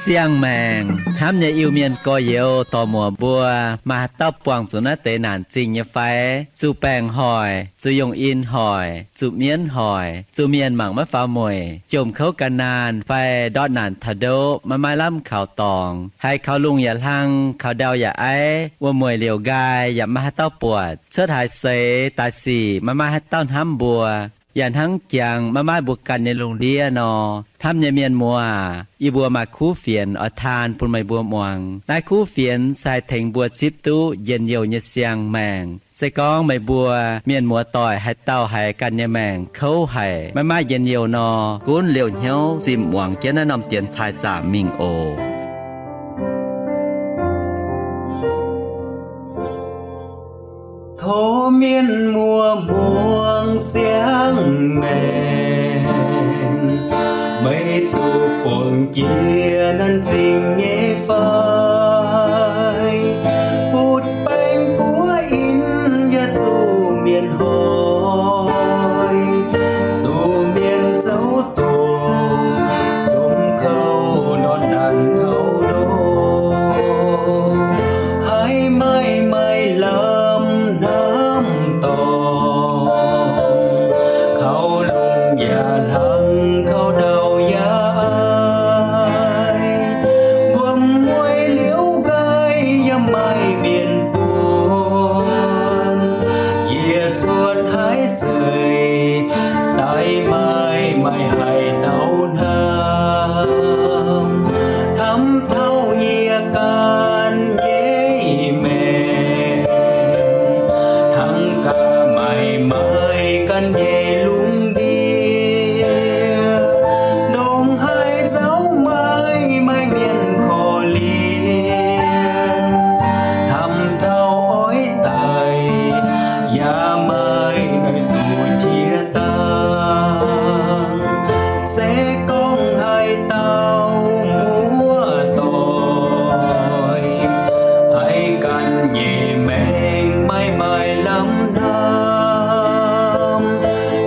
Siang-maengc hnamv nyei Iu-Mienh gorx-youz dorc-muoc mbuo, maaih haaix dauh buangh zuqc naaiv deix naanc zingh nyei fai? Zuqc baengc hoic, zuqc yongh in hoic, zuqc mienv hoic, zuqc mienh mangc maiv faaux mueic, jomc kouv gan naanh fai ndortv naanc taux ndoqv maiv maaih lamh kaux dorngx, haiz kaux lungh yaac hlang, kaux ndau yaac aiv, wuom-mueic liouc nqaai yaac maiv maaih haaix dauh buatc, cuotv haaix seix daaih sic maiv maaih haaix dauh hnamv mbuo, yaac hnangv jangx maiv maaih mbuo ganh nyei lungh ndiev nor, hnamv nyei mienh muoz, yie mbuo maaih kuv fienx oix taan bun meih mbuo muangx. Naaiv kuv fienx se haih tengx mbuo zipv duqv njien-youh nyei siang-maengc. Se gorngv meih mbuo mienh muoz-doic haaix dauh haiz ganh nyei maengc kouv haic, maiv maaih njien-youh nor, gunv liouh hnyouv zimh muangx jienv naaiv norm dienx taaih zaqc mingh oc. Tov mienh muoz muangx siang-maengc, meih zuqc buangh jiex naanc zingh nyei fai? Butv baeng buov in yaac zuqc mienh hoic, zuqc mienh zouv doqc, jomc kouv ndortv naanc taux ndoqv, haiz maaih maaih lamh hnamv dorngc, kaux lungh yaac hlang, kaux ndau yaac aiv, wuom-mueic liouc nqaai yaac maaih mienh buonc. Yie cuotv haaix seix daaih maaih maaih haaix dauh hnamv, hnamv taux yie ganh nyei maengc, hnangv gaax maaih maaih ganh nyei lungh ndiev, ndongc haaix nzauh maaih maaih mienh korv-lienh, hnamv taux oix daic yaac maaih naaiv duqv qiex dangh. Se gorngv haaix dauh muoz-doic haiz ganh nyei maengc maaih maaih lamh hnamv,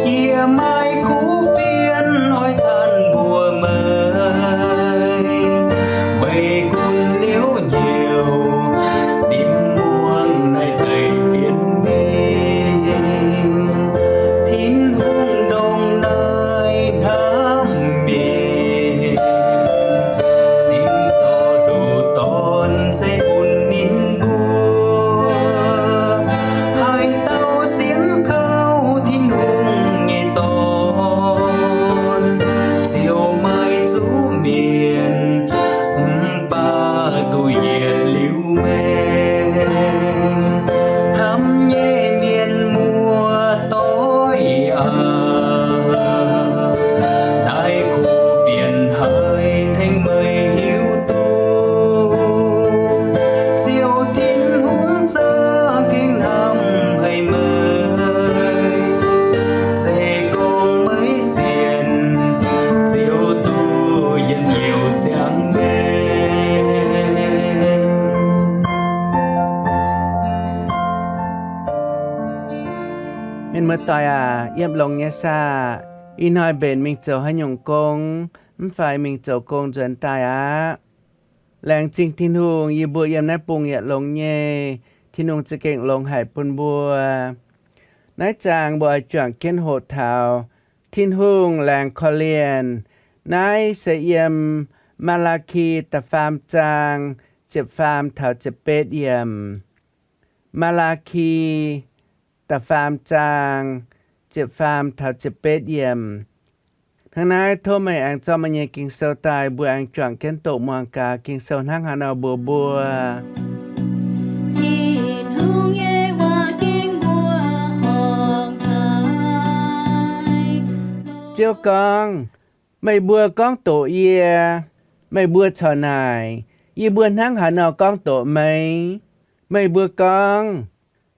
yie maaih kuv fienx oix tanh mbuox meih. Meih gunv liouc hnyouv zimv muangx naaiv deix fienx mingh, Tin-Hungh ndongc naaiv hnamv mienh, zimv zorc nduqc dorn se bun ninh mbuo. Haaix dauh sienx kaux Tin-Hungh nyei dorn, ziouc maaih zuqc mienh, mv baac duqv yietc liuz maengc. Hnamv nyei mienh muoz-doic aac, naaiv kuv fienx haiz tengx meih hiuv duqv, Ziouv Tin-Hungh za'gengh hnamv haic meih. Se gorngv meih sienx, ziouc duqv njien-youh siang-maengc. Mienh muoz-doic aac, yiem longx nyei saah? Ih hnoi mbenc mingh zoux haaix nyungc gong, mv fai mingh zoux gong nzuonx daaih aqv? Laengz zingh Tin-Hungh, yie mbuo yiem naaiv bung yietc longx nyei. Tin-Hungh za'gengh longx haic bun mbuo. Naaiv zaang mbuo oix juangc jienv hoqc taux Tin-Hungh laengz korv-lienh. Naaiv se yiem Maa^laa^ki da'faam zaang ziepc faam taux ziepc betv yiemc. Maa^laa^ki da'faam zaang ziepc faam taux ziepc betv yiemc. Hnangv naaiv, tov meih aengx zorqv meih nyei Ging-Sou daaih, mbuo aengx juangc jienv doqc muangx gaax Ging-Sou hnangv haaix nor mbuox mbuo. Tin-Hungh nyei waac ging mbuo horngc haic. Ziouv gorngv, meih mbuo gorngv doqc yie, meih mbuo corc naaic, yie mbuo hnangv haaix nor gorngv doqc meih? Meih mbuo gorngv,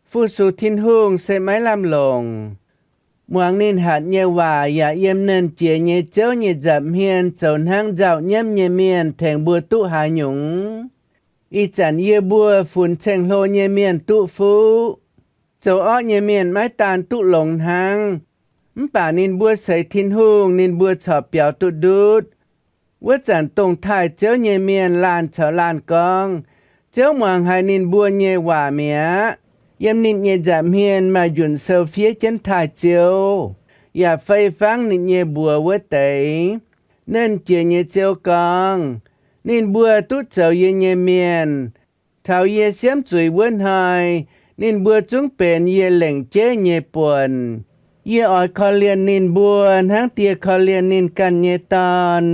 fu-sux Tin-Hungh se maiv lamh longc. Muangx ninh hatc nyei waac yaac yiem Nernh Jiex nyei Ziouv nyei nza'hmien zoux hnangv nzauh nyiemv nyei mienh tengx mbuo duqv haaix nyungc. Ih zanc yie mbuo funx ceng-hlo nyei mienh duqv fuqv. Zoux orqv nyei mienh maiv daan duqv longx hnangv, mv baac ninh mbuo seix Tin-Hungh ninh mbuo corc biaux duqv ndutv. Wuov zanc dongh taaih Ziouv nyei mienh laanh caux laanh gorngv, Ziouv muangx haiz ninh mbuo nyei waac mi'aqv. Yiem ninh nyei nza'hmien maaih njunc sou fiev jienv taaih Ziouv, yaac fei fangv ninh nyei mbuox wuov deix. Nernh Jiex nyei Ziouv gorngv, Ninh mbuo duqv zoux yie nyei mienh. Taux yie siemv zuiz wuov hnoi, ninh mbuo zungv benx yie lengc jeiv nyei buonc. Yie oix korv-lienh ninh mbuo hnangv die korv-lienh ninh ganh nyei dorn,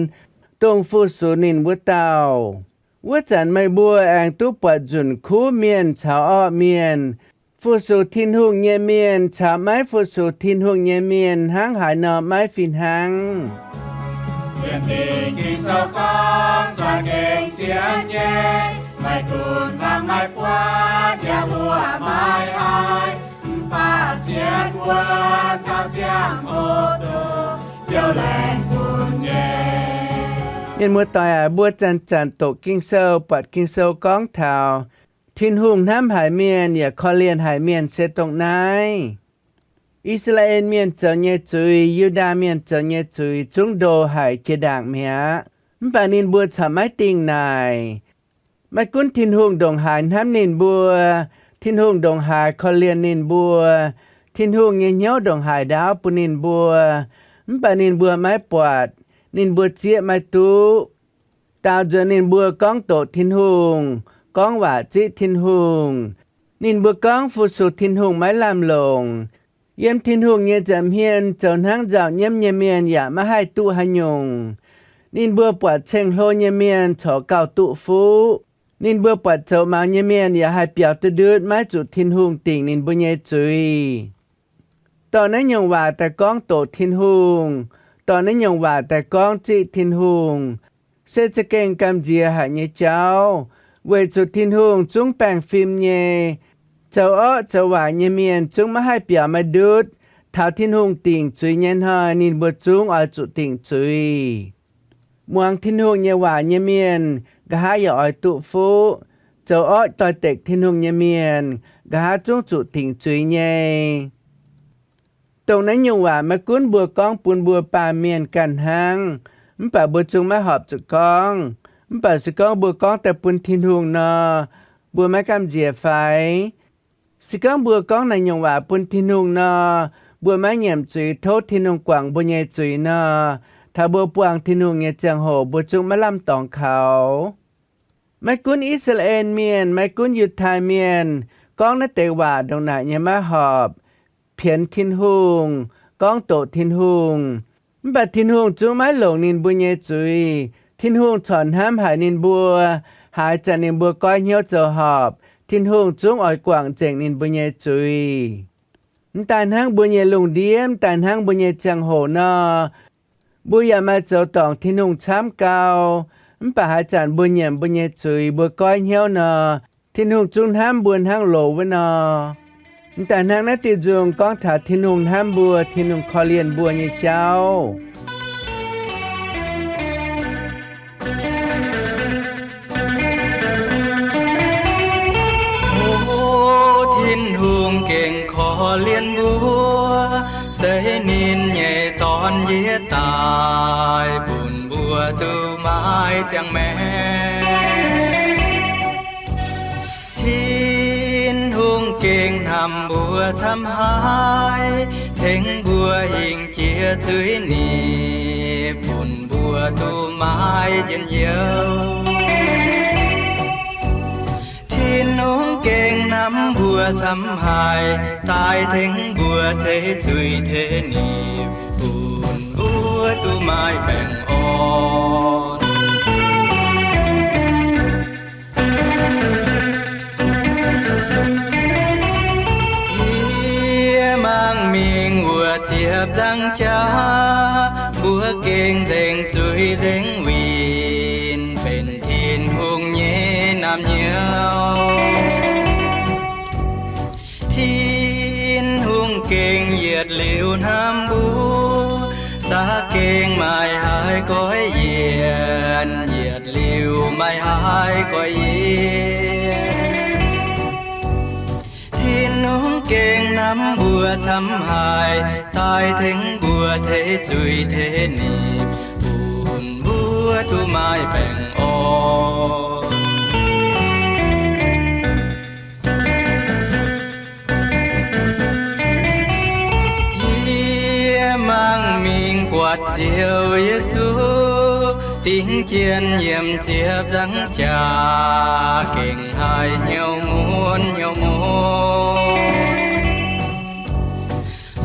dongh fu-sux ninh wuov dauh. Wuov zanc meih mbuo aengx duqv buatc nzunc kuv mienh caux orqv mienh, fu-sux Tin-Hungh nyei mienh caux maiv fu-sux Tin-Hungh nyei mienh hnangv haaix nor maiv fih hnangv. Sienx Ging-Sou gorngv, Zuangx gengh sienx nyei, meih dunx fangx maiv buatc, yaac mbuoqc maiv haiz, mv baac sienx wuov taux ziangh hoc dongh Ziouv laengz bun nyei. Mienh muoz-doic aac, mbuo zanc-zanc doqc Ging-Sou, buatc Ging-Sou gorngv taux Tin-Hungh hnamv haic mienh yaac korv-lienh haic mienh se dongh naaiv. I^saa^laa^en Mienh zoux nyei zuiz, Yu^ndaa Mienh zoux nyei zuiz zungv ndo haic jiex ndaangc mi'aqv. Mv baac ninh mbuo corc maiv dingh naaic. Maiv gunv Tin-Hungh ndongc haaix hnamv ninh mbuo, Tin-Hungh ndongc haaix korv-lienh ninh mbuo, Tin-Hungh nyei hnyouv ndongc haaix ndaauv bun ninh mbuo, mv baac ninh mbuo maiv buatc, ninh mbuo zieqv maiv duqv. Daaux nzuonx ninh mbuo gorngv doqc Tin-Hungh, gorngv waac ziqv Tin-Hungh. Ninh mbuo gorngv fu-sux Tin-Hungh maiv lamh longc. Yiem Tin-Hungh nyei nza'hmien zoux hnangv nzauh nyiemv nyei mienh yaac maiv haih duqv haaix nyungc. Ninh mbuo buatc ceng-hlo nyei mienh corc gauh duqv fuqv. Ninh mbuo buatc zoux maux nyei mienh yaac haih biaux duqv ndutv maiv zuqc Tin-Hungh dingc ninh mbuo nyei zuiz. Dorh naaiv nyungc waac daaih gorngv doqc Tin-Hungh, dorh naaiv nyungc waac daaih gorngv ziqv Tin-Hungh, se za'gengh gamh nziex haic nyei jauv, weic zuqc Tin-Hungh zungv baengh fim nyei. Zoux orqv zoux waaic nyei mienh zungv maiv haih biaux maiv ndutv. Taux Tin-Hungh dingc zuiz nyei hnoi ninh mbuo zungv oix zuqc dingc zuiz. Muangx Tin-Hungh nyei waac nyei mienh nqa'haav yaac oix duqv fuqv. Zoux orqv doix-dekc Tin-Hungh nyei mienh nqa'haav zungv zuqc dingc zuiz nyei. Dongh naaiv nyungc waac maiv gunv mbuo gorngv bun mbuo baamh mienh ganh hnangv, mv baac mbuo zungv maiv horpc zuqc gorngv. Mv baac se gorngv mbuo gorngv daaih bun Tin-Hungh nor, mbuo maiv gamh nziex fai? Se gorngv mbuo gorngv naaiv nyungc waac bun Tin-Hungh nor, mbuo maiv nyiemc zuiz tov Tin-Hungh guangc mbuo nyei zuiz nor, taux mbuo buangh Tin-Hungh nyei ziangh hoc mbuo zungv maiv lamh dorngx kaux. Maiv gunv I^saa^laa^en Mienh, maiv gunv Yiutai Mienh gorngv naaiv deix waac ndongc naaic nyei maiv horpc, pienx Tin-Hungh, gorngv doqc Tin-Hungh. Mv baac Tin-Hungh zungv maiv longc ninh mbuo nyei zuiz. Tin-Hungh corc hnamv haic ninh mbuo. Haaix zanc ninh mbuo goiv hnyouv zoux horpc, Tin-Hungh zungv oix guangc nzengc ninh mbuo nyei zuiz. Mv daaih hnangv mbuo nyei lungh ndiev, mv daaih hnangv mbuo nyei ziangh hoc nor, mbuo yaac maaih zoux dorngc Tin-Hungh camv gau. Mv baac haaix zanc mbuo nyiemc mbuo nyei zuiz, mbuo goiv hnyouv nor, Tin-Hungh zungv hnamv mbuo hnangv loz wuov nor. Mv daaih hnangv naaiv diuh nzung gorngv taux Tin-Hungh hnamv mbuo, Tin-Hungh korv-lienh mbuo nyei jauv. O Tin-Hungh gengh korv-lienh mbuo, zeiz ninh nyei Dorn njiec daaih bun mbuo duqv maiv ziangh maengc. Tin-Hungh gengh hnamv mbuo camv haic, tengx mbuo hingh jiex zuiz-nipc, bun mbuo duqv maiv njien-youh. Tin-Hungh gengh hnamv mbuo camv haic, daaih tengx mbuo teix zuiz teix nipc, bun mbuo duqv maiv baengh orn. Yie mangc mingh wuov ziepc nzangc jaax, mbuo gengh nzengc zuiz nzengc winh benx Tin-Hungh nyei naamh nyouz. Tin-Hungh gengh yietc liuz hnangv Liuz maaih haaix goiv yie, Tin-Hungh gengh namx mbuo camv haic, daaih tengx mbuo teix zuiz teix nipc, bun mbuo duqv maaih baengh orn. Yie mangc mingh buatc Ziouv Yesu, dingc jien yiem ziepc nzaangc jaax, gengh haih hnyouv mun hnyouv mun.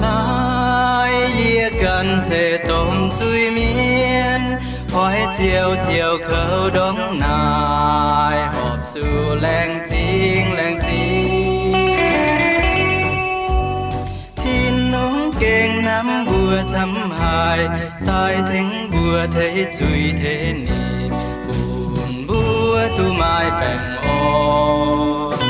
Laaix yie ganh se domh zuiz-mienh, hoiz ziouc siouc kouv ndongc naaic, horpc zuqc laengz zingh laengz zingh. Tin-Hungh gengh namx mbuo camv haic, daaih tengx mbuo teix zuiz teix nipc, bun mbuo duqv maaih baengh orn.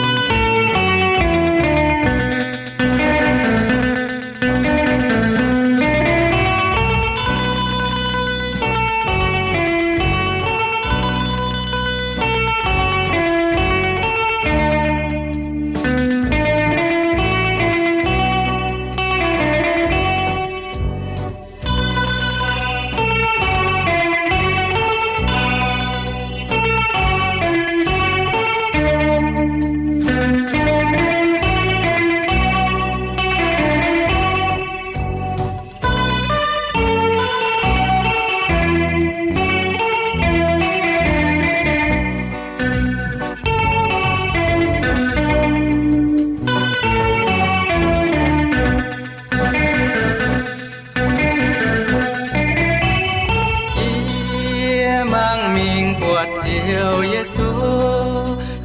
Yie mangc mingh buatc Ziouv Yesu,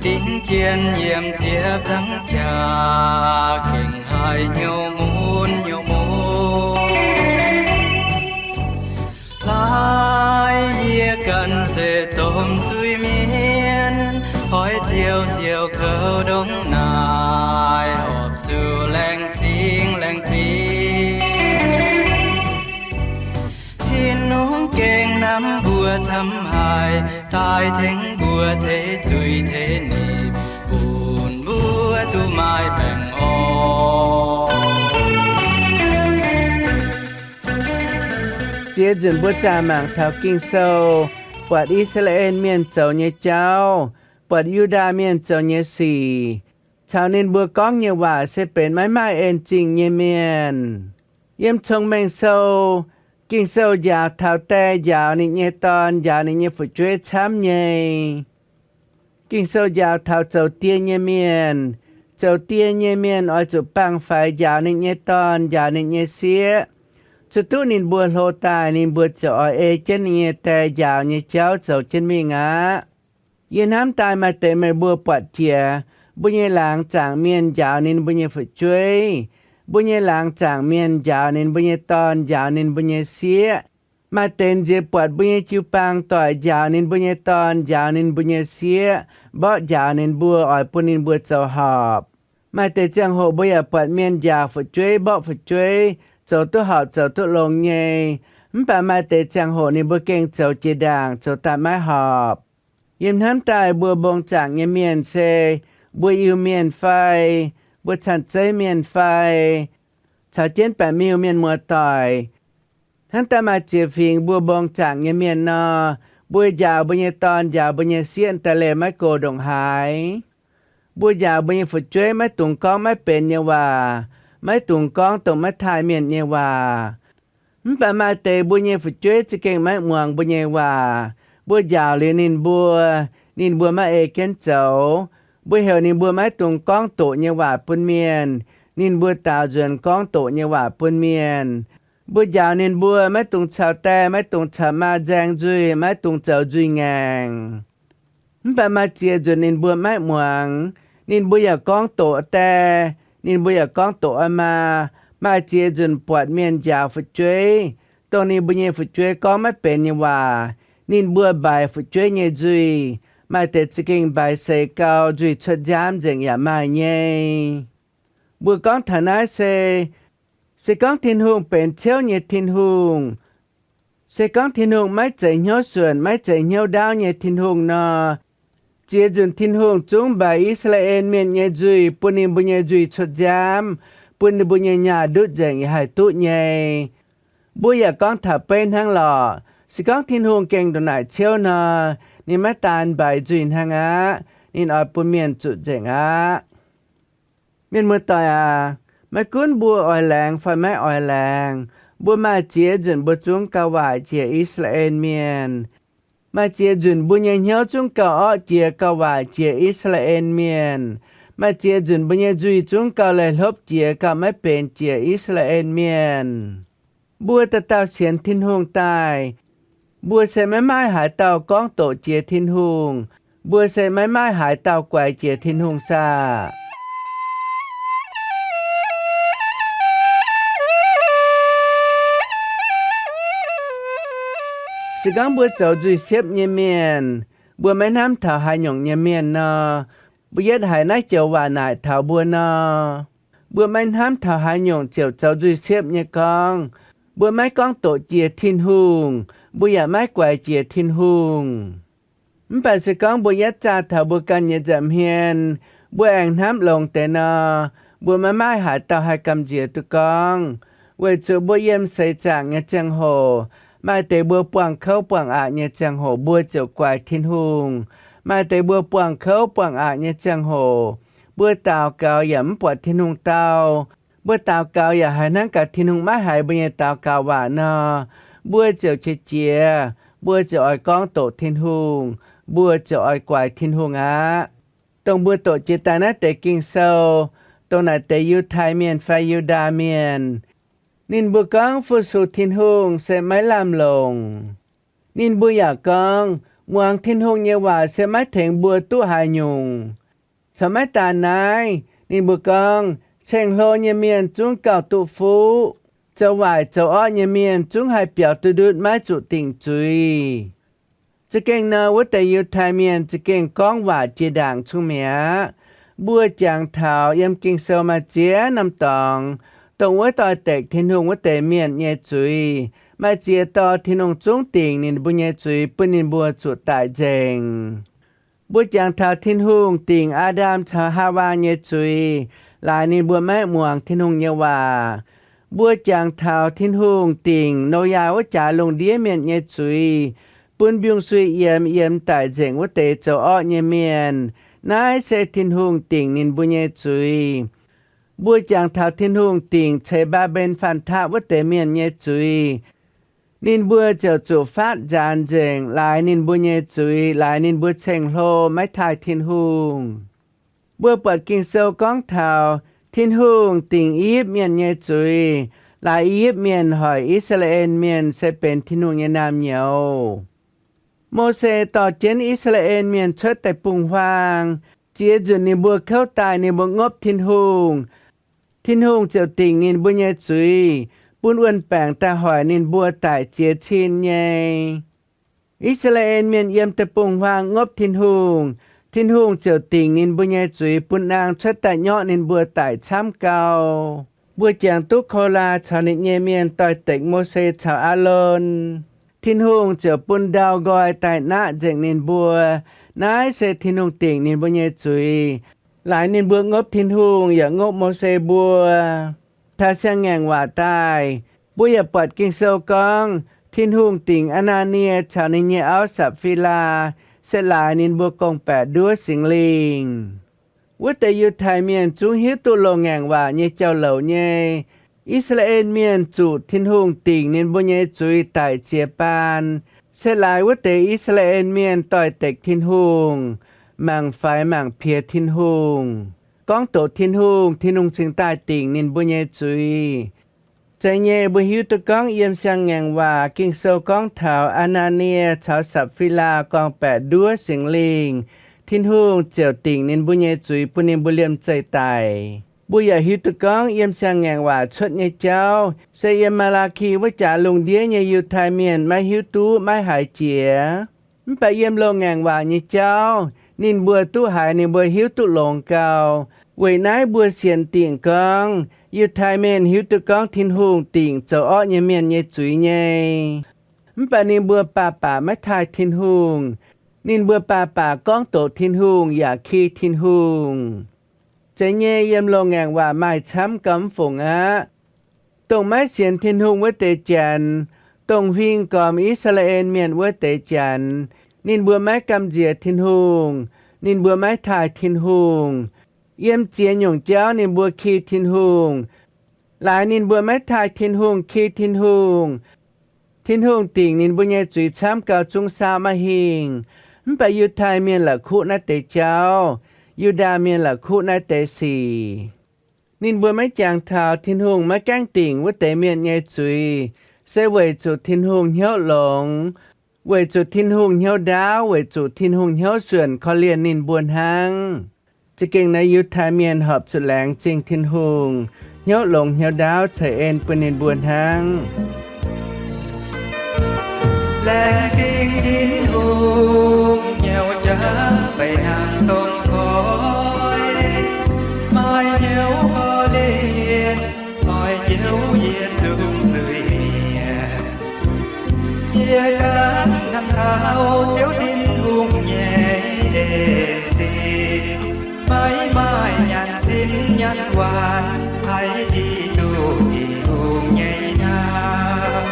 dingc jien yiem ziepc nzaangc jaax, gengh haih hnyouv mun hnyouv mun. Laaix yie ganh se domh zuiz-mienh, hoiz ziouc siouc kouv ndongc naaic, horpc zuqc laengz zingh laengz zingh. Tin-Hungh gengh namx mbuo camv haic, daaih tengx mbuo teix zuiz teix nipc, bun mbuo duqv maaih baengh orn. Ziex nzunc mbuo zaah mangc taux Ging-Sou buatc I^saa^laa^en Mienh zoux nyei jauv, buatc Yu^ndaa Mienh zoux nyei sic, caux ninh mbuo gorngv nyei waac se benx maiv maaih en zingh nyei mienh. Yiem Cong-Mengh Sou, Ging-Sou njaaux taux die njaaux ninh nyei dorn, njaaux ninh nyei fu'jueiv camv nyei. Ging-Sou njaaux taux zoux die nyei mienh. Zoux die nyei mienh oix zuqc bangh faix njaaux ninh nyei dorn, njaaux ninh nyei sieqv, zuqc duqv ninh mbuo hlo daaih ninh mbuo ziouc oix ei jienv ninh nyei die njaaux nyei jauv zoux jienv mingh aqv. Yie hnamv daaih maaih deix meih mbuo buatc jiex, mbuo nyei laangz zaangc mienh njaaux ninh mbuo nyei fu'jueiv, mbuo nyei laangz zaangc mienh njaaux ninh mbuo nyei dorn, njaaux ninh mbuo nyei sieqv. Maaih deix nziex buatc mbuo nyei jiu-baang doic njaaux ninh mbuo nyei dorn, njaaux ninh mbuo nyei sieqv, mborqv njaaux ninh mbuo, oix bun ninh mbuo zoux horpc. Maaih deix ziangh hoc mbuo yaac buatc mienh njaaux fu'jueiv, mborqv fu'jueiv, zoux duqv horpc zoux duqv longx nyei. Mv baac maaih deix ziangh hoc ninh mbuo gengh zoux jiex ndaangc, zoux daaih maiv horpc. Yiem hnamv daaih mbuo mbong zaangc nyei mienh se mbuo Iu-Mienh fai mbuo Caan-Zeiv Mienh fai caux jienv baeqc miuc mienh muoz-doic. Hnangv daaih maaih ziex fingx mbuo mbong zaangc nyei mienh nor, mbuo njaaux mbuo nyei dorn, njaaux mbuo nyei sieqv daaih leih maiv go ndongc haaix. Mbuo njaaux mbuo nyei fu'jueiv maiv dungx gorngv maiv benx nyei waac, maiv dungx gorngv dongh maiv taaih mienh nyei waac. Mv baac maaih deix mbuo nyei fu'jueiv za'gengh maiv muangx mbuo nyei waac. Mbuo njaaux liuz ninh mbuo, ninh mbuo maiv ei jienv zoux. Mbuo heuc ninh mbuo maiv dungx gorngv doqc nyei waac bun mienh, ninh mbuo daaux nzuonx gorngv doqc nyei waac bun mienh. Mbuo njaaux ninh mbuo maiv dungx caux die, maiv dungx caux maa nzaeng nzuih, maiv dungx zoux nzuih ngaengc. Mv baac maaih ziex nzunc ninh mbuo maiv muangx, ninh mbuo yaac gorngv doqc die, ninh mbuo yaac gorngv doqc maa. Maaih ziex nzunc buatc mienh njaaux fu'jueiv, dongh ninh mbuo nyei fu'jueiv gorngv maiv benx nyei waac, ninh mbuo mbaix fu'jueiv nyei nzuih. Maaih deix za'gengh mbaix seix gau, nzuih cuotv nziaamv nzengc yaac maaih nyei. Mbuo gorngv taux naaiv se, se gorngv Tin-Hungh benx ciouv nyei Tin-Hungh, Se gorngv Tin-Hungh maiv zeiz hnyouv suonc, maiv zeiz hnyouv ndaauv nyei Tin-Hungh nor, ziex nzunc Tin-Hungh zungv mbaix I^saa^laa^en Mienh nyei nzuih, bun ninh mbuo nyei nzuih cuotv nziaamv, bun ninh mbuo nyei nyaah ndutv nzengc yaac haih duqv nyei. Mbuo yaac gorngv taux beiv hnangv lorqc. Se gorngv Tin-Hungh gengh ndongc naaic ciouv nor, ninh maiv daan mbaix nzuih hnangv aqv. Ninh oix bun mienh zuqc nzengc aqv. Mienh muoz-doic aac, maiv gunv mbuo oix laengz fai maiv oix laengz, mbuo maaih ziex nzunc mbuo zungv gauh waaic jiex I^saa^laa^en Mienh. Maaih ziex nzunc mbuo nyei hnyouv zungv gauh orqv jiex, gauh waaic jiex I^saa^laa^en Mienh. Maaih ziex nzunc mbuo nyei nzuih zungv gauh laih hlopv jiex, gauh maiv benx jiex I^saa^laa^en Mienh. Mbuo dauh dauh sienx Tin-Hungh daaih, mbuo se maiv maaih haaix dauh gorngv doqc jiex Tin-Hungh. Mbuo se maiv maaih haaix dauh guaix jiex Tin-Hungh saah? Se gorngv mbuo zoux nzuih siepv nyei mienh, mbuo maiv hnamv taux haaix nyungc nyei mienh nor, mbuo yietv haiz naaiv joux waac naaic taux mbuo nor, mbuo maiv hnamv taux haaix nyungc ziouc zoux nzuih siepv nyei gorngv. Mbuo maiv gorngv doqc jiex Tin-Hungh, mbuo yaac maiv guaix jiex Tin-Hungh. Mv baac se gorngv mbuo yietv zaah taux mbuo ganh nyei nza'hmien, mbuo aengx hnamv longx deix nor, mbuo maiv maaih haaix dauh haih gamh nziex duqv gorngv. Weic zuqc mbuo yiem seix zaangc nyei ziangh hoc, maaih deix mbuo buangh kouv buangh aqc nyei ziangh hoc mbuo ziouc guaix Tin-Hungh. Maaih deix mbuo buangh kouv buangh aqc nyei ziangh hoc, mbuo daux gaux yaac mv buatc Tin-Hungh dau. Mbuo daux gaux yaac haiz hnangv gaax Tin-Hungh maiv haiz mbuo nyei daux gaux waac nor, mbuo ziouc qiex jiez, mbuo ziouc oix gorngv doqc Tin-Hungh, mbuo ziouc oix guaix Tin-Hungh aqv. Dongh mbuo doqc jiex daaih naaiv deix Ging-Sou, dongh naaic deix Yiutai Mienh fai Yu^ndaa Mienh, ninh mbuo gorngv fu-sux Tin-Hungh se maiv lamh longc. Ninh mbuo yaac gorngv, muangx Tin-Hungh nyei waac se maiv tengx mbuo duqv haaix nyungc. Caux maiv daan naaiv, ninh mbuo gorngv, ceng-hlo nyei mienh zungv gauh duqv fuqv. Zoux waaic zoux orqv nyei mienh zungv haih biaux duqv ndutv maiv zuqc dingc zuiz. Za'gengh nor, wuov deix Yiutai Mienh za'gengh gorngv waac jiex ndaangc cung mi'aqv. Mbuo jangx taux yiem Ging-Sou maaih ziex norm dorngx, dongh wuov doix-dekc Tin-Hungh wuov deix mienh nyei zuiz, maaih ziex dorh Tin-Hungh zungv dingc ninh mbuo nyei zuiz bun ninh mbuo zuqc daic nzengc. Mbuo jangx taux Tin-Hungh dingc Aa^ndam caux Haawaa nyei zuiz, laaix ninh mbuo maiv muangx Tin-Hungh nyei waac. Mbuo jangx taux Tin-Hungh dingc Noyaa wuov jaax lungh ndiev mienh nyei zuiz, bun mbiungc-suiv yiemx, yiemx daic nzengc wuov deix zoux orqv nyei mienh. Naaiv se Tin-Hungh dingc ninh mbuo nyei zuiz. Mbuo jangx taux Tin-Hungh dingc ceix Mbaa^mben faanh taqv wuov deix mienh nyei zuiz. Ninh mbuo ziouc zuqc fatv nzaanx nzengc, laaix ninh mbuo nyei zuiz, laaix ninh mbuo ceng-hlo maiv taaih Tin-Hungh. Mbuo buatc Ging-Sou gorngv taux Tin-Hungh dingc I^yipv Mienh nyei zuiz, laaix I^yipv Mienh hoic I^saa^laa^en Mienh se benx Tin-Hungh nyei naamh nyouz. Mose dorh jienv I^saa^laa^en Mienh cuotv deic-bung-huaang. Ziex nzunc ninh mbuo kouv daaih, ninh mbuo ngopv Tin-Hungh. Tin-Hungh ziouc dingc ninh mbuo nyei zuiz, bun wuon-baengc daaih hoic ninh mbuo daic ziex cin nyei. I^saa^laa^en Mienh yiem deic-bung-huaang ngopv Tin-Hungh, Tin-Hungh ziouc dingc ninh mbuo nyei zuiz bun naang cuotv daaih nyorqv ninh mbuo daic camv gau. Mbuo jangx duqv Kolaa caux ninh nyei mienh doix-dekc Mose caux Aalon. Tin-Hungh ziouc bun ndau nqoi daaih naqv nzengc ninh mbuo. Naaiv se Tin-Hungh dingc ninh mbuo nyei zuiz, laaix ninh mbuo ngopv Tin-Hungh yaac ngopv Mose mbuo. Taux siang-ngaengc waac daaih, mbuo yaac buatc Ging-Sou gorngv, Tin-Hungh dingc Aa^naa^nie caux ninh nyei auv Sapv^fii^laa, se laaix ninh mbuo gorngv-baeqc nduov Singx Lingh. Wuov deix Yiutai Mienh zungv hiuv duqv loz-ngaengc waac nyei jauv-louc nyei. I^saa^laa^en Mienh zuqc Tin-Hungh dingc ninh mbuo nyei zuiz daic ziex baan, se laaix wuov deix I^saa^laa^en Mienh doix-dekc Tin-Hungh, mangc faix mangc piex Tin-Hungh, gorngv doqc Tin-Hungh, Tin-Hungh cingx daaih dingc ninh mbuo nyei zuiz. Zeiz nyei, mbuo hiuv duqv gorngv yiem siang-ngaengc waac Ging-Sou gorngv taux Aa^naa^nie caux Sapv^fii^laa gorngv-baeqc nduov Singx Lingh, Tin-Hungh ziouc dingc ninh mbuo nyei zuiz bun ninh mbuo liemh zeih daic. Mbuo yaac hiuv duqv gorngv yiem siang-ngaengc waac cuotv nyei jauv se yiem Maa^laa^ki wuov jaax lungh ndiev nyei Yiutai Mienh maiv hiuv duqv, maiv haiz jiex. Mv baac yiem loz-ngaengc waac nyei jauv, ninh mbuo duqv haiz, ninh mbuo hiuv duqv longx gau. Weic naaiv mbuo sienx dingc gorngv Yiutai Mienh hiuv duqv gorngv Tin-Hungh dingc zoux orqv nyei mienh nyei zuiz nyei. Mv baac ninh mbuo baac baac maiv taaih Tin-Hungh. Ninh mbuo baac baac gorngv doqc Tin-Hungh yaac ki Tin-Hungh. Zeiz nyei, yiem loz-ngaengc waac maaih camv gauh mv fungc aqv. Dongh maiv sienx Tin-Hungh wuov deix Janx, dongh huing gormx I^saa^laa^en Mienh wuov deix Janx, ninh mbuo maiv gamh nziex Tin-Hungh, ninh mbuo maiv taaih Tin-Hungh. Yiem ziex nyungc jauv ninh mbuo ki Tin-Hungh. Laaix ninh mbuo maiv taaih Tin-Hungh, ki Tin-Hungh, Tin-Hungh dingc ninh mbuo nyei zuiz camv gauh zungv saauv maiv hingh. Mv baac Yiutai Mienh la'kuqv naaiv deix jauv, Yu^ndaa Mienh la'kuqv naaiv deix sic. Ninh mbuo maiv jangx taux Tin-Hungh maiv gaengh dingc wuov deix mienh nyei zuiz, se weic zuqc Tin-Hungh hnyouv longx, weic zuqc Tin-Hungh hnyouv ndaauv, weic zuqc Tin-Hungh hnyouv suonc korv-lienh ninh mbuo hnangv. Za'gengh naaiv Yiutai Mienh horpc zuqc laengz zingh Tin-Hungh hnyouv longx hnyouv ndaauv ceix en bun ninh mbuo hnangv. Laengz zingh Tin-Hungh nyei jaax mbeix hnangv dongh koi, maaih hnyouv korv-lienh, oix njoux yie zungv zuiz-mienh. Yie ganh hnamv taux Ziouv Tin-Hungh nyei en zingh, maiv maaih nyanc zinh nyanc waanc haih hiuv duqv Tin-Hungh nyei nyaanh.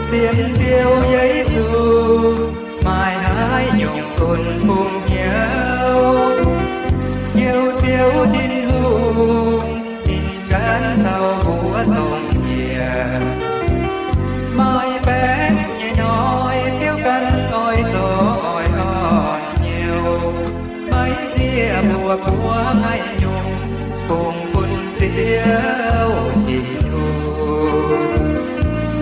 Sienx Ziouv Yesu maaih haaix nyungc gunv bungx hnyouv, Ziouv, Ziouv Tin-Hungh ninh ganh caux mbuo dongh yie. Maaih baengc nyei hnoi Ziouv ganh oix zorqv oix orn hnyouv, maiv zieqv mbuo buov haaix nyungc bungx bun Ziouv Tin-Hungh.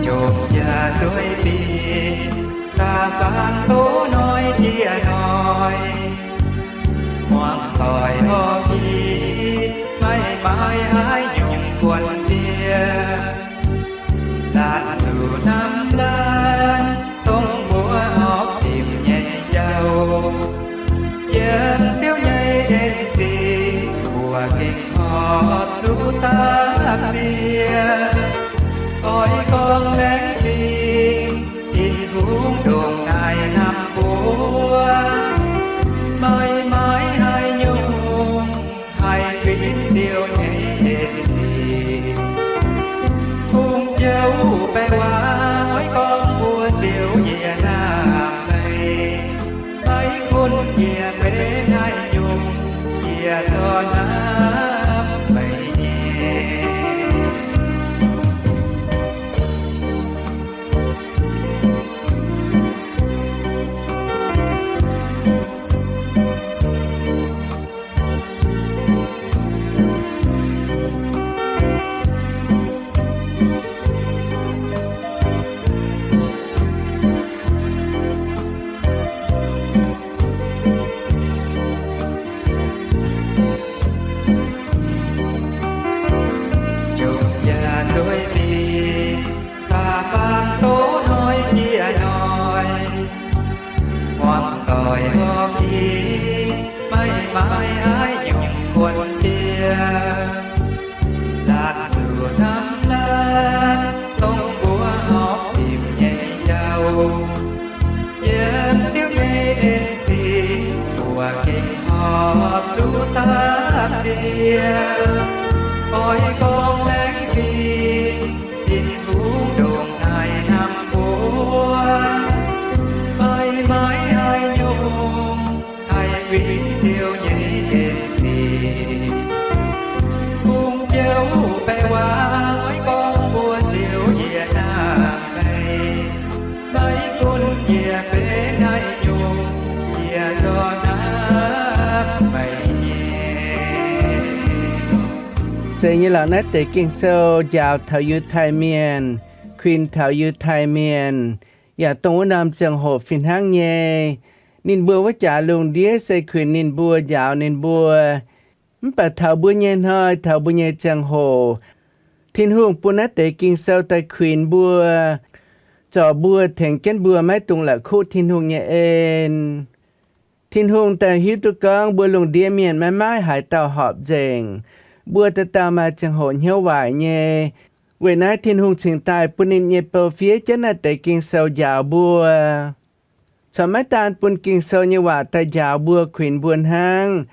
Jomc jaax sueih dingc, da'faanh tov hnoi jiex hnoi, muangx doic horpc i, maiv maaih haaix nyungc buonv diev. Laatc zuqc hnamv laanh dongh mbuo horpc dimc nyei jauv. Yiem Ziouv nyei en zingh mbuo gengh horpc zuqc dapv ziex. Oix gorngv laengz zingh Tin-Hungh ndongc naaiv hnamv mbuo, maiv maaih haaix nyungc haih kuinx Ziouv nyei en zingh. Kungx jouv baengh waac oix gorngv mbuox Ziouv yie hnamv meih, maiv gunv yie benx haaix nyungc, yie zorqv hnamv meih nyei. Jomc jaax sueih dingc, da'faanh tov hnoi jiex hnoi, muangx doic horpc i, maiv maaih haaix nyungc buonv diev. Laatc zuqc hnamv laanh dongh mbuo horpc dimc nyei jauv. Yiem Ziouv nyei en zingh mbuo gengh horpc zuqc dapv ziex. Oix gorngv laengz zingh Tin-Hungh ndongc naaiv hnamv mbuo, maiv maaih haaix nyungc haih kuinx Ziouv nyei en zingh. Kungx jouv baengh waac oix gorngv mbuox Ziouv yie hnamv meih, maiv gunv yie benx haaix nyungc, yie zorqv hnamv meih nyei. Zeiz nyei lorqc, naaiv deix Ging-Sou njaaux taux Yiutai Mienh, kuinx taux Yiutai Mienh, yaac dongh wuov norm ziangh hoc fih hnangv nyei. Ninh mbuo wuov jaax lungh ndiev se kuinx ninh mbuo, njaaux ninh mbuo. Mv baac taux mbuo nyei hnoi, taux mbuo nyei ziangh hoc, Tin-Hungh bun naaiv deix Ging-Sou daaih kuinx mbuo, zorc mbuo, tengx jienv mbuo maiv dungx la'kuqv Tin-Hungh nyei en. Tin-Hungh daaih hiuv duqv gorngv mbuo lungh ndiev mienh maiv maaih haaix dauh horpc nzengc. Mbuo dauh dauh maaih ziangh hoc hnyouv waaic nyei. Weic naaiv Tin-Hungh cingx daaih bun ninh nyei bou fiev jienv naaiv deix Ging-Sou njaaux mbuo. Corc maiv daan bun Ging-Sou nyei waac daaih njaaux mbuo, kuinx mbuo hnangv.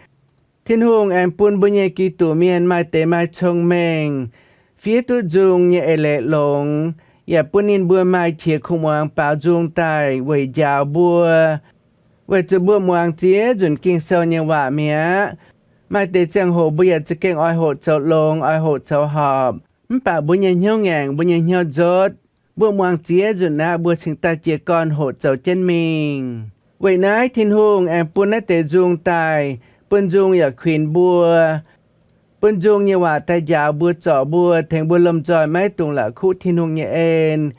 Tin-Hungh aengx bun mbuo nyei Giduc mienh maaih deix maaih cong-mengh, fiev duqv nzung nyei eix leiz longx, yaac bun ninh mbuo maaih qiex kuv muangx baaux nzung daaih weic njaaux mbuo, weic zuqc mbuo muangx ziex nzunc Ging-Sou nyei waac mi'aqv. Maaih deix ziangh hoc mbuo yaac za'gengh oix hoqc zoux longx, oix hoqc zoux horpc, mv baac mbuo nyei hnyouv ngaengc, mbuo nyei hnyouv nzotv. Mbuo muangx ziex nzunc aqv, mbuo cingx daaih jiez gorn hoqc zoux jienv mingh. Weic naaiv Tin-Hungh aengx bun naaiv deix nzung daaih, bun nzung yaac kuinx mbuo, bun nzung nyei waac daaih njaaux mbuo, zorc mbuo, tengx mbuo lomh nzoih maiv dungx la'kuqv Tin-Hungh nyei en.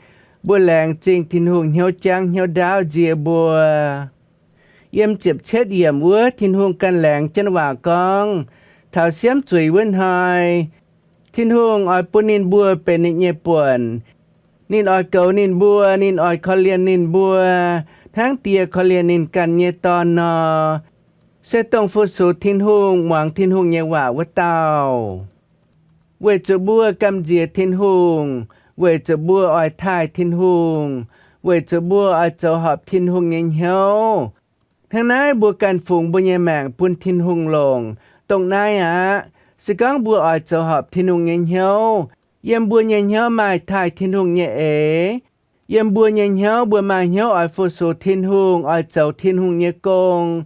Mbuo laengz zingh Tin-Hungh hnyouv jangv hnyouv ndaauv nzie mbuo. Yiem ziepc cietv yiemc wuov, Tin-Hungh ganh laengz jienv waac gorngv, taux siemv zuiz wuov hnoi, Tin-Hungh oix bun ninh mbuo benx ninh nyei buonc. Ninh oix goux ninh mbuo, ninh oix korv-lienh ninh mbuo, hnangv die korv-lienh ninh ganh nyei dorn nor. Se dongh fu-sux Tin-Hungh, muangx Tin-Hungh nyei waac wuov dauh. Weic zuqc mbuo gamh nziex Tin-Hungh, weic zuqc mbuo oix taaih Tin-Hungh, weic zuqc mbuo oix zoux horpc Tin-Hungh nyei hnyouv. Hnangv naaiv mbuo ganh fungx mbuo nyei maengc bun Tin-Hungh longc. Dongh naaiv aqv, se gorngv mbuo oix zoux horpc Tin-Hungh nyei hnyouv, yiem mbuo nyei hnyouv maaih taaih Tin-Hungh nyei eix. Yiem mbuo nyei hnyouv mbuo maaih hnyouv oix fu-sux Tin-Hungh, oix zoux Tin-Hungh nyei gong.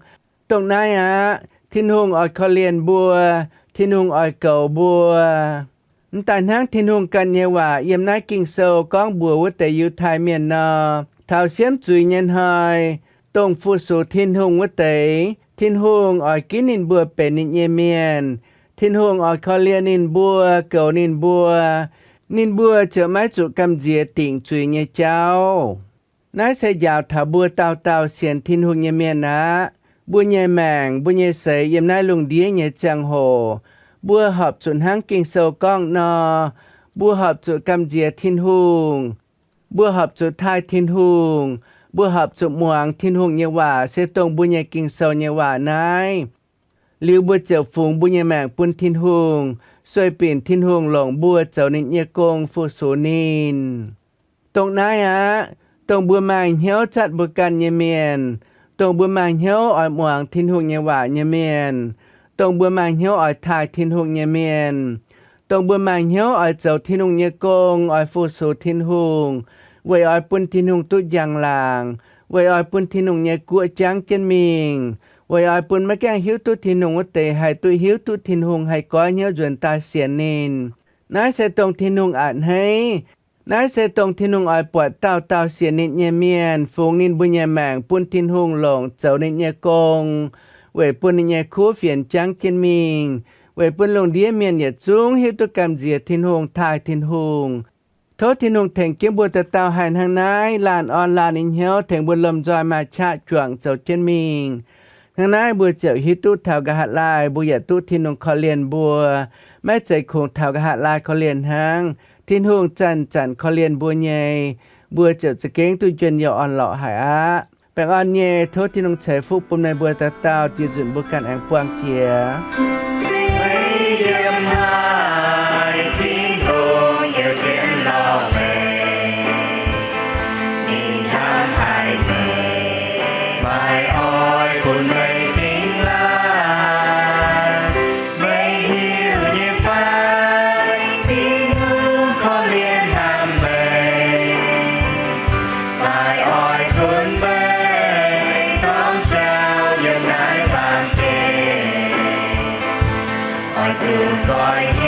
Dongh naaiv aqv, Tin-Hungh oix korv-lienh mbuo, Tin-Hungh oix goux mbuo. Mv daaih hnangv Tin-Hungh ganh nyei waac yiem naaiv Ging-Sou gorngv mbuox wuov deix Yiutai Mienh nor, taux siemv zuiz nyei hnoi, dongh fu-sux Tin-Hungh wuov deix, Tin-Hungh oix ginv ninh mbuo benx ninh nyei mienh. Tin-Hungh oix korv-lienh ninh mbuo, goux ninh mbuo. Ninh mbuo ziouc maiv zuqc gamh nziex dingc zuiz nyei jauv. Naaiv se njaaux taux mbuo dauh dauh sienx Tin-Hungh nyei mienh aqv. Mbuo nyei maengc, mbuo nyei seix yiem naaiv lungh ndiev nyei ziangh hoc, mbuo horpc zuqc hnangv Ging-Sou gorngv nor, mbuo horpc zuqc gamh nziex Tin-Hungh. Mbuo horpc zuqc taaih Tin-Hungh. Mbuo horpc zuqc muangx Tin-Hungh nyei waac, se dongh mbuo nyei Ging-Sou nyei waac naaiv. Liuz mbuo ziouc fungx mbuo nyei maengc bun Tin-Hungh, sueih binc Tin-Hungh longc mbuo zoux ninh nyei gong fu-sux ninh. Dongh naaiv aqv, dongh mbuo maaih hnyouv zatv mbuo ganh nyei mienh, dongh mbuo maaih hnyouv oix muangx Tin-Hungh nyei waac nyei mienh, dongh mbuo maaih hnyouv oix taaih Tin-Hungh nyei mienh, dongh mbuo maaih hnyouv oix zoux Tin-Hungh nyei gong, oix fu-sux Tin-Hungh, weic oix bun Tin-Hungh duqv njang-laangc, weic oix bun Tin-Hungh nyei guoqv jangv jienv mingh, weic oix bun maiv gaengh hiuv duqv Tin-Hungh wuov deix haih duqv hiuv duqv Tin-Hungh, haih goiv hnyouv nzuonx daaih sienx ninh. Naaiv se dongh Tin-Hungh a'hneiv. Naaiv se dongh Tin-Hungh oix buatc dauh dauh sienx ninh nyei mienh fungx ninh mbuo nyei maengc bun Tin-Hungh longc zoux ninh nyei gong, weic bun ninh nyei kuv fienx jangv jienv mingh, weic bun lungh ndiev mienh yietc zungv hiuv duqv gamh nziex Tin-Hungh, taaih Tin-Hungh. Tov Tin-Hungh tengx jienv mbuo dauh dauh haih hnangv naaiv laanh orn laanh nyei hnyouv tengx mbuo lomh nzoih maaih qaqv juangc zoux jienv mingh. Hnangv naaiv mbuo ziouc hiuv duqv taux nqa'haav laai mbuo yaac duqv Tin-Hungh korv-lienh mbuo, maiv zeiz kungx taux nqa'haav laai korv-lienh hnangv. Tin-Hungh zanc-zanc korv-lienh mbuo nyei, mbuo ziouc za'gengh duqv njien-youh orn-lorqc haic aqv. Baengh orn nyei, tov Tin-Hungh ceix fuqv bun meih mbuo dauh dauh, dieh nzunc mbuo ganh aengx buangh jiex. Meih yiem haaix, Tin-Hungh yiem jienv lorh meih. Ninh hnamv haic meih, maiv oix bun meih dingh laangh. Meih hiuv nyei fai, Tin-Hungh korv-lienh hnamv meih, maiv oix bun meih torngv jauv yiem naaiv baamh gen. Oix zuqc goiv